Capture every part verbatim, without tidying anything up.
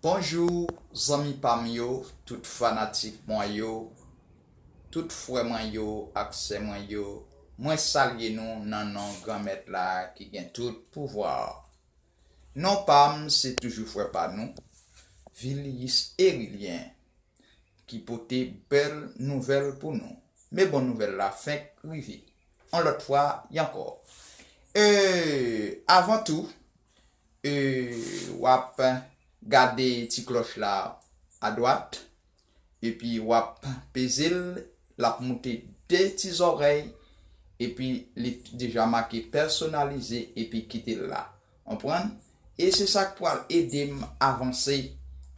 Bonjou, zanmi pa m yo, tout fanatik mwen yo, tout frè mwen yo ak sè mwen yo. Mwen salye nou nan non Granmèt la ki gen tout pouvwa. Non pa m, se toujou frè pa nou, Viliyis Erilyen, ki pote bèl nouvèl pou nou. Men bon nouvèl la fenk rive. On lòt fwa, y ankò. E, avan tou, e, w ap gade ti klòch la adwat, epi w ap peze l, l ap moute de ti zòrèy, epi li deja make pèsonalize, epi kite l la. Konprann? E se sa k pral ede m avanse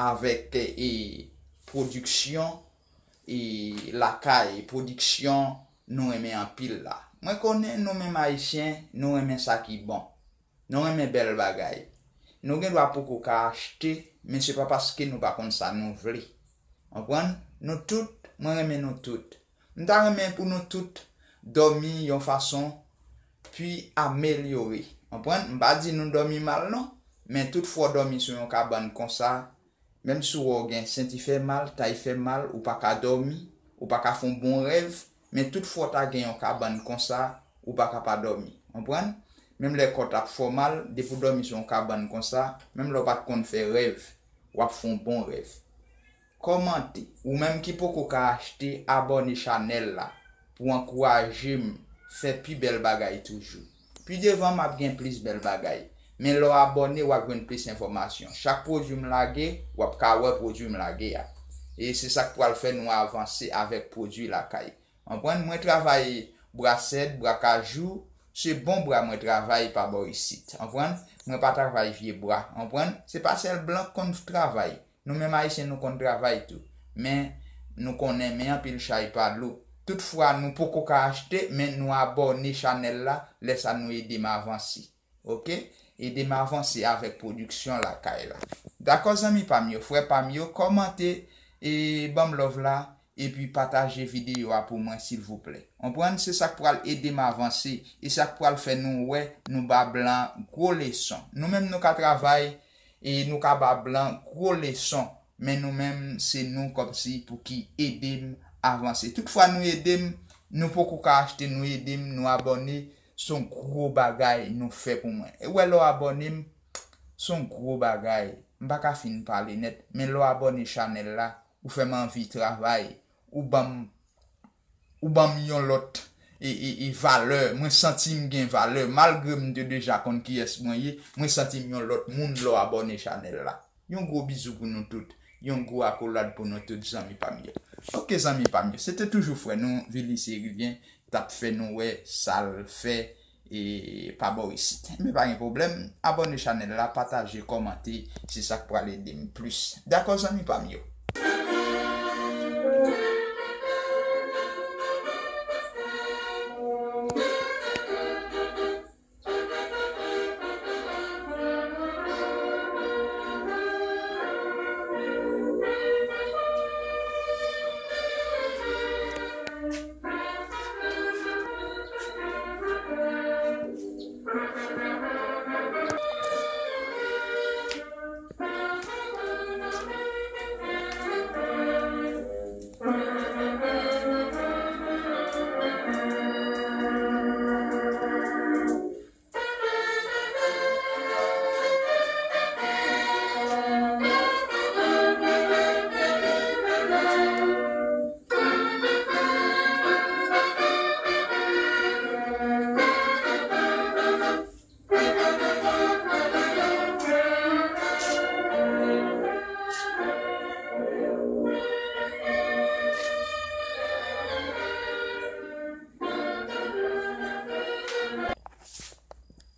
avèk, e, pwodiksyon, e, lakay, pwodiksyon nou renmen anpil la. Mwen konnen nou menm Ayisyen, nou renmen sa ki bon. Nou renmen bèl bagay. Nou gen dwa poko ka achte, men se pa paske nou pa konn sa nou vle. Konprann? Nou tout, mwen renmen nou tout. M ta renmen pou nou tout dòmi yon fason pi amelyore. Konprann? M pa di nou dòmi mal non, men tout fwa w dòmi sou yon kabann konsa, menm si w wè w gen senti fè mal, tay fè mal, ou pa ka dòmi, ou pa ka fè yon bon rèv, men tout fwa w ta gen yon kabann konsa, ou pa ka pa dòmi. Konprann? Menm lè kò t ap fè w mal, depi w dòmi sou yon kabann konsa, menm lè w pa t konn fè rèv, w ap fè yon bon rèv. Kòmante. Ou menm ki poko ka achte, abòne chanèl la pou ankouraje m fè pi bèl bagay toujou. Pi devan, m ap gen plis bèl bagay. Men lè w abòne, w ap jwenn plis enfòmasyon. Chak pwodui m lage, w ap ka wè pwodui m lage a. E se sa k pral fè nou avanse avèk pwodui lakay. Konprann? Mwen travay bra sèd, bra kajou, se bon bra mwen travay pa bò isit. Konprann? Mwen pa travay vye bra. Konprann? Se pa sèl blan k konn travay. Nou menm Ayisyen, nou konn travay tou. Men, nou konnen, men anpil chay pa dlo. Toutfwa, nou poko ka achte, men nou abòne chanèl la, lè sa nou ede m avanse. Oke? Ede m avanse avèk pwodiksyon lakay la. Dakò, zanmi pa m yo, frè pa m yo, kòmante e ban m love la, epi pataje videyo a pou mwen, silvouplè. Konprann? Se sa k pral ede m avanse, e sa k pral fè nou wè nou ba blan gwo leson. Nou menm, nou ka travay, e nou ka ba blan gwo leson, men nou menm, se nou kòmsi pou ki ede m avanse. Toutfwa nou ede m, nou poko ka achte, nou ede m, nou abòne, se yon gwo bagay nou fè pou mwen. E wè lè w abòne m, se yon gwo bagay. M pa ka fin pale nèt, men lè w abòne chanèl la, ou fè m anvi travay, ou ban m ou ban m yon lòt e, e, e valè. Mwen santi m gen valè. Malgre m te deja konn kiyès mwen ye, mwen santi m yon lòt moun lè w abòne chanèl la. Yon gwo bizou pou nou tout. Yon gwo akolad pou nou tout, zanmi pa m yo. Oke, zanmi pa m yo. Se te toujou frè nou, Viliyis Erilyen, t ap fè nou wè sa l fè e pa bò isit. Men pa gen pwoblèm, abòne chanèl la, pataje, kòmante, se sa k pral ede m plis. Dakò, zanmi pa m yo?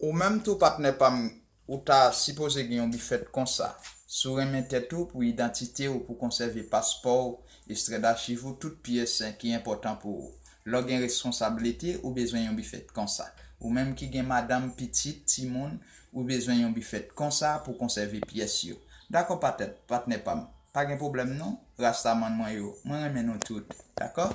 Ou menm tou, patnè pa m, ou ta sipoze gen yon bifèt konsa. Si w renmen tèt ou, pou idantite w, pou konsève paspò w, ekstrè dachiv ou, tout pyès ki enpòtan pou ou. Lè w gen reskonsablite, ou bezwen yon bifèt konsa. Ou menm ki gen madanm, pitit, timoun, ou bezwen yon bifèt konsa pou konsève pyès yo. Dakò, patè-, patnè pa m. Pa gen pwoblèm non, rastaman mwen yo. Mwen renmen nou tout. Dakò?